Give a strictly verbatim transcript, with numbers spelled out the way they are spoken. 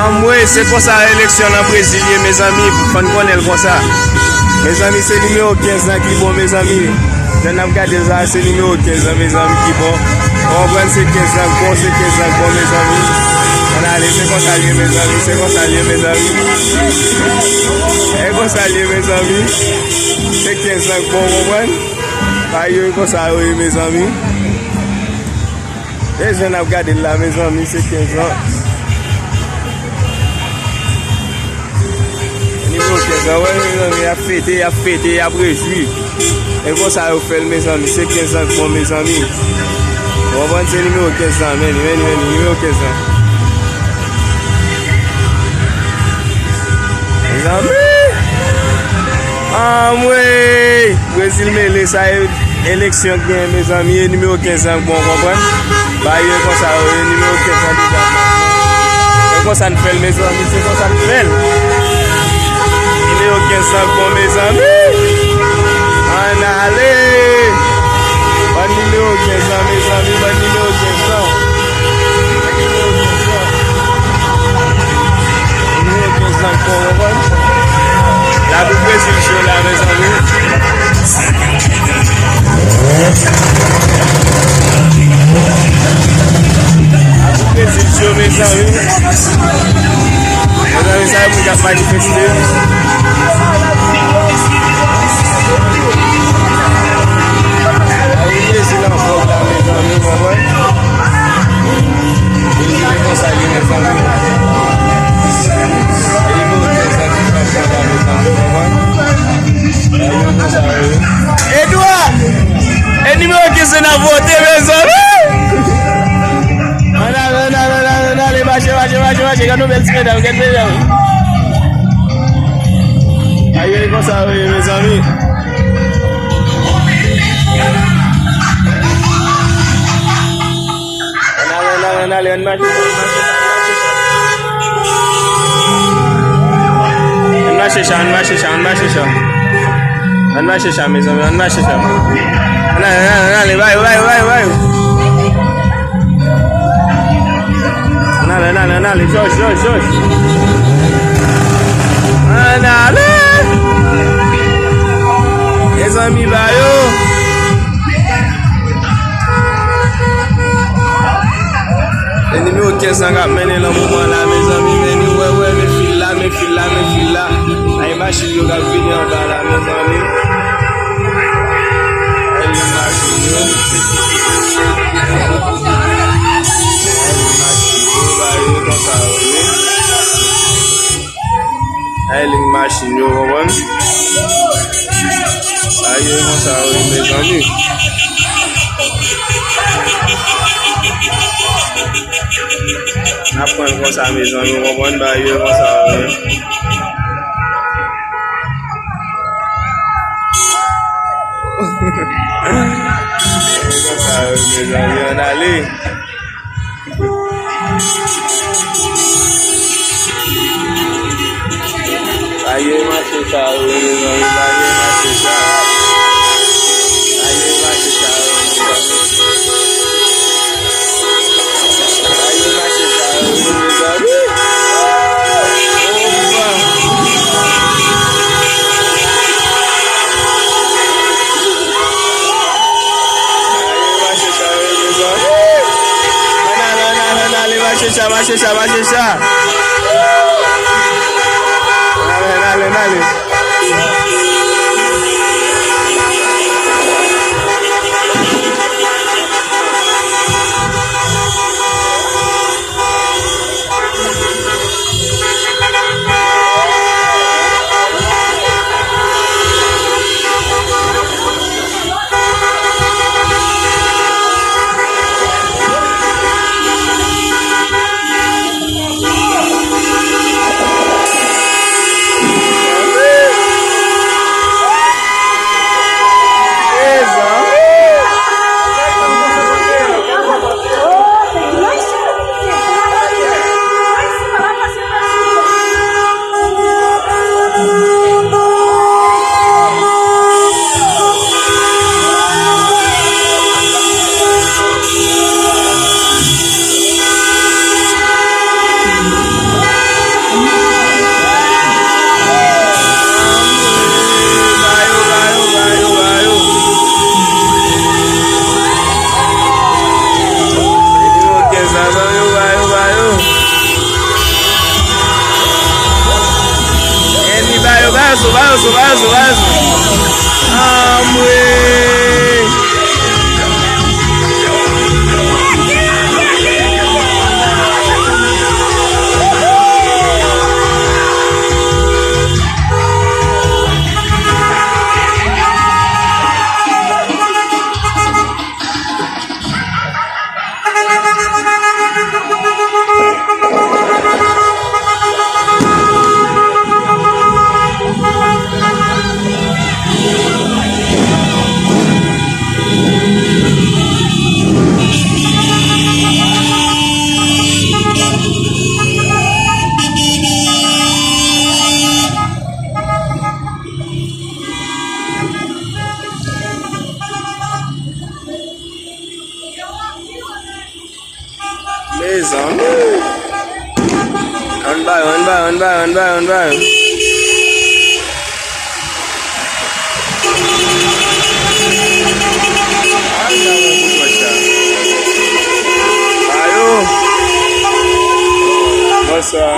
Anmwey, se konsa eleksyon nan Brezil ye, mezanmi, fò n konnen l konsa. Mezanmi, se nimewo kenz lan ki bon, mezanmi. Jan n ap gade l sa, se nimewo kenz lan, mezanmi, ki bon. Ou konprann, se kenz lan k bon, se kenz lan k bon, mezanmi. Ann ale, se konsa l ye, mezanmi, se konsa l ye, mezanmi. Se konsa l ye, mezanmi. Se kenz lan k bon, ou konprann? Bagay yo, e konsa yo ye, mezanmi. E jan n ap gade l la, mezanmi, se kenz lan. Nimewo kenz lan, wè, mezanmi, y ap fete, y ap fete, y ap rejwi. E konsa yo fè l, mezanmi, se kenz lan k bon, mezanmi. Ou konprann, se nimewo kenz lan, men, men, men, nimewo kenz lan. Mezanmi! Anmwey! Brezil mele, sa e eleksyon k genyen, mezanmi, e nimewo kenz lan k bon, konprann? Bagay yo e konsa yo ye, nimewo kenz lan deja. E konsa n fè l, mezanmi, se konsa n fè l. Nimewo kenz lan k bon, mezanmi. Ann ale! Ban nimewo kenz lan, mezanmi, ban nimewo kenz lan. Nimewo kenz lan k bon, konprann? La pou Brezil cho la, mezanmi. La pou Brezil cho, mezanmi. Mezanmi, sa e moun k ap manifeste. Brezil an fòm la, mezanmi, ou konprann? Brezil e konsa l ye, mezanmi. E nimewo kenz lan ki pral pran la, mezanmi, ou konprann? Bagay yo e konsa yo ye. Edouard! E nimewo kenz lan n ap vote, mezanmi! Ann ale, ann ale, ann ale, ann ale, mache, mache, mache, mache, gad yon bèl ti medam, gad medam. Bagay yo e konsa yo ye, mezanmi. Ann ale, ann ale, ann ale, ann mache, ann mache, ann mache, ann mache, ann mache cha, ann mache cha, ann mache cha. Ann mache cha, mezanmi, ann mache cha. Ann ale, ann ale, ann ale, bay yo, bay yo, bay yo, bay yo. Ann ale, ann ale, ann ale, Jòj, Jòj, Jòj. Ann ale. Mezanmi, bay yo. E nimewo kenz lan k ap mennen nan moman la, mezanmi, men nou wè, wè, men fil la, men fil la, men fil la. Ay, machin yo k ap vini anba la, mezanmi. Ay, machin yo. Ay, machin yo, ba yo konsa yo ye. Ay, liy machin yo, konprann? Ay, yo konsa yo ye, mezanmi. N ap pran l konsa, mezanmi, ou konprann? Bagay yo konsa yo ye. Konsa yo ye, mezanmi, ann ale. Aye, mache sa yo, mezanmi, aye, mache sa. Aye, mache sa yo, mezanmi. Aye, mache sa yo, mezanmi. Opa! Aye, mache sa yo, mezanmi. Ann ale, ann ale, ann ale, mache sa, mache sa, mache sa. Ann ale, ann ale, ann ale. Bay, ann bay, ann bay, ann bay, ann bay. Ay, la, mwen, pou wè sa. Ayo. Bonswa.